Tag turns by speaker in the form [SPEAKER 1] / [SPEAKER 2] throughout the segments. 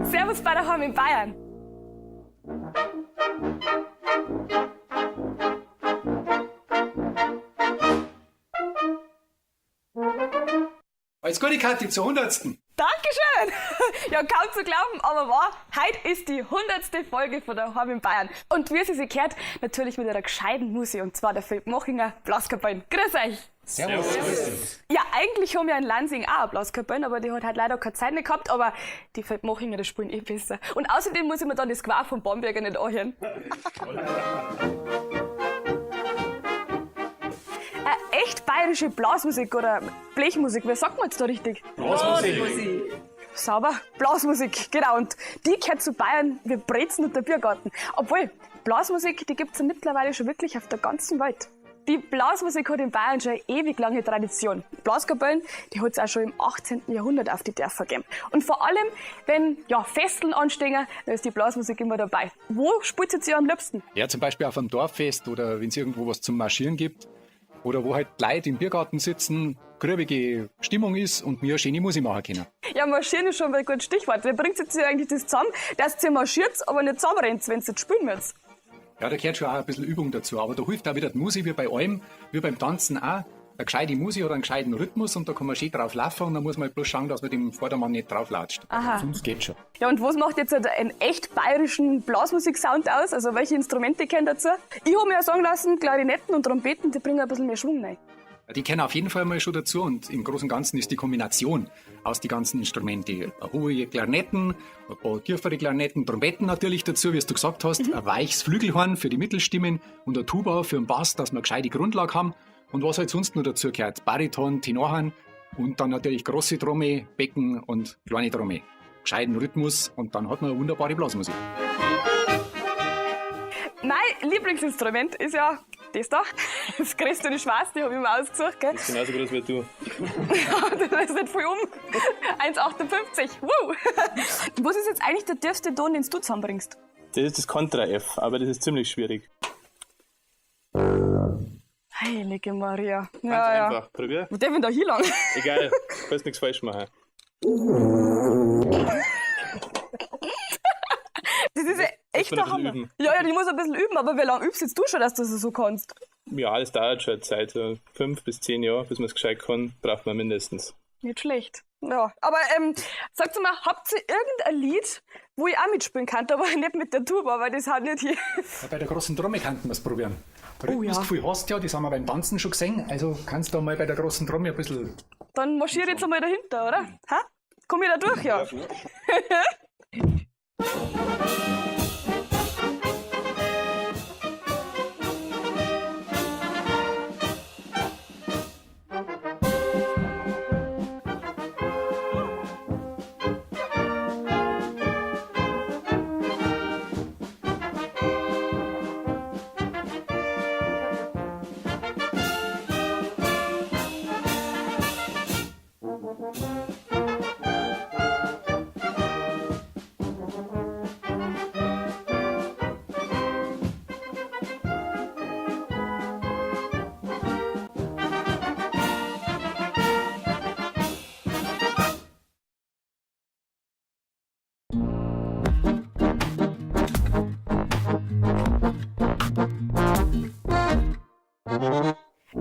[SPEAKER 1] Servus bei daheim in Bayern.
[SPEAKER 2] Alles Gute, Kathi, zur 100.
[SPEAKER 1] Dankeschön! Ja, kaum zu glauben, aber wahr, heute ist die 100. Folge von Daheim in Bayern. Und wie sie sich gehört, natürlich mit einer gescheiten Musik, und zwar der Feldmochinger Blaskapelle. Grüß euch!
[SPEAKER 2] Servus. Servus.
[SPEAKER 1] Ja, eigentlich haben wir in Lansing auch eine Blaskapelle, aber die hat halt leider keine Zeit mehr gehabt, aber die Feldmochinger, die spielen eh besser. Und außerdem muss ich mir dann das Quark vom Bamberger nicht anhören. Eine echt bayerische Blasmusik oder Blechmusik, wie sagt man jetzt da richtig?
[SPEAKER 2] Blasmusik.
[SPEAKER 1] Sauber, Blasmusik, genau. Und die gehört zu Bayern wie Brezen und der Biergarten. Obwohl, Blasmusik, die gibt's ja mittlerweile schon wirklich auf der ganzen Welt. Die Blasmusik hat in Bayern schon eine ewig lange Tradition. Blaskapellen, die hat's auch schon im 18. Jahrhundert auf die Dörfer gegeben. Und vor allem, wenn ja, Festeln anstehen, da ist die Blasmusik immer dabei. Wo spielt sie am liebsten?
[SPEAKER 2] Ja, zum Beispiel auf einem Dorffest oder wenn es irgendwo was zum Marschieren gibt. Oder wo halt Leute im Biergarten sitzen, grübige Stimmung ist und wir schöne Musik machen können.
[SPEAKER 1] Ja, marschieren ist schon mal ein gutes Stichwort. Wie bringt jetzt eigentlich das zusammen, dass ihr marschiert, aber nicht zusammenrennt, wenn ihr jetzt spielen müsst?
[SPEAKER 2] Ja, da gehört schon auch ein bisschen Übung dazu. Aber da hilft auch wieder die Musik, wie bei allem, wie beim Tanzen auch. Eine gescheite Musik oder einen gescheiten Rhythmus und da kann man schön drauf laufen und dann muss man halt bloß schauen, dass man dem Vordermann nicht drauflatscht.
[SPEAKER 1] Aha.
[SPEAKER 2] Sonst geht's schon.
[SPEAKER 1] Ja, und was macht jetzt einen echt bayerischen Blasmusik-Sound aus? Also welche Instrumente kennen dazu? Ich habe mir ja sagen lassen, Klarinetten und Trompeten, die bringen ein bisschen mehr Schwung rein.
[SPEAKER 2] Die kennen auf jeden Fall mal schon dazu und im Großen und Ganzen ist die Kombination aus die ganzen Instrumente. Hohe Klarinetten, ein paar tiefere Klarinetten, Trompeten natürlich dazu, wie es du gesagt hast, ein weiches Flügelhorn für die Mittelstimmen und ein Tuba für den Bass, dass wir eine gescheite Grundlage haben. Und was halt sonst noch dazu gehört, Bariton, Tenorhorn und dann natürlich große Trommel, Becken und kleine Trommel. Gescheiten Rhythmus und dann hat man eine wunderbare Blasmusik.
[SPEAKER 1] Mein Lieblingsinstrument ist ja das da. Das größte und schwarz, die habe ich mir ausgesucht. Gell?
[SPEAKER 3] Das ist genauso groß wie du.
[SPEAKER 1] Das ist nicht viel um. 1,58. Wow. Was ist jetzt eigentlich der tiefste Ton, den du zusammenbringst?
[SPEAKER 3] Das ist das Kontra F, aber das ist ziemlich schwierig.
[SPEAKER 1] Heilige Maria.
[SPEAKER 3] Ganz
[SPEAKER 1] Ja, ja.
[SPEAKER 3] einfach. Probier.
[SPEAKER 1] Wo darf ich denn da hinlangen?
[SPEAKER 3] Egal, kannst nichts falsch machen.
[SPEAKER 1] Das ist ja echt
[SPEAKER 3] man
[SPEAKER 1] der
[SPEAKER 3] ein bisschen
[SPEAKER 1] Hammer.
[SPEAKER 3] üben.
[SPEAKER 1] Ja, ja, ich muss ein bisschen üben, aber wie lange übst jetzt du schon, dass du das so kannst?
[SPEAKER 3] Ja, das dauert schon eine Zeit. So 5 bis 10 Jahre, bis man es gescheit kann, braucht man mindestens.
[SPEAKER 1] Nicht schlecht. Ja, aber sagt mal, habt ihr irgendein Lied, wo ich auch mitspielen kann, aber nicht mit der Tuba, weil das haut nicht hier.
[SPEAKER 2] Ja, bei der großen Trommel könnten wir es probieren.
[SPEAKER 1] Oh ja.
[SPEAKER 2] Rhythmusgefühl hast du ja, das haben wir beim Tanzen schon gesehen. Also kannst du mal bei der großen Trommel ein bisschen.
[SPEAKER 1] Dann marschiere ich jetzt einmal dahinter, oder? Ha? Komm ich da durch, ja?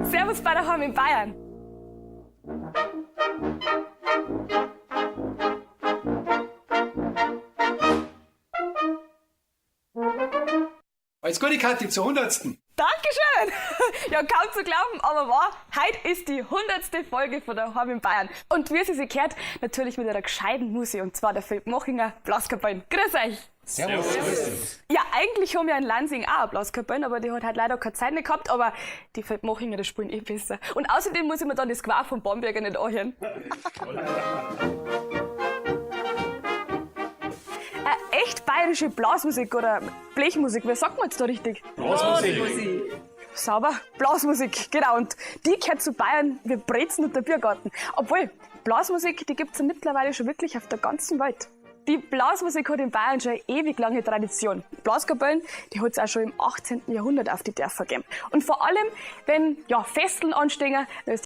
[SPEAKER 1] Servus bei daheim in Bayern.
[SPEAKER 2] Alles Gute, Kathi, zur 100.
[SPEAKER 1] Dankeschön! Ja, kaum zu glauben, aber wahr, heute ist die 100. Folge von Daheim in Bayern. Und wie sie sich gehört, natürlich mit einer gescheiten Musik, und zwar der Feldmochinger Blaskapelle. Grüß euch!
[SPEAKER 2] Servus. Servus.
[SPEAKER 1] Ja, eigentlich haben wir in Lansing auch eine Blaskapelle, aber die hat halt leider keine Zeit mehr gehabt, aber die Feldmochinger, die spielen eh besser. Und außerdem muss ich mir dann das Quark vom Bamberger nicht anhören. Eine echt bayerische Blasmusik oder Blechmusik, wie sagt man jetzt da richtig?
[SPEAKER 2] Blasmusik.
[SPEAKER 1] Sauber, Blasmusik, genau. Und die gehört zu Bayern wie Brezen und der Biergarten. Obwohl, Blasmusik, die gibt's ja mittlerweile schon wirklich auf der ganzen Welt. Die Blasmusik hat in Bayern schon eine ewig lange Tradition. Blaskapellen, die hat es auch schon im 18. Jahrhundert auf die Dörfer gegeben. Und vor allem, wenn ja, Festeln anstehen, dann ist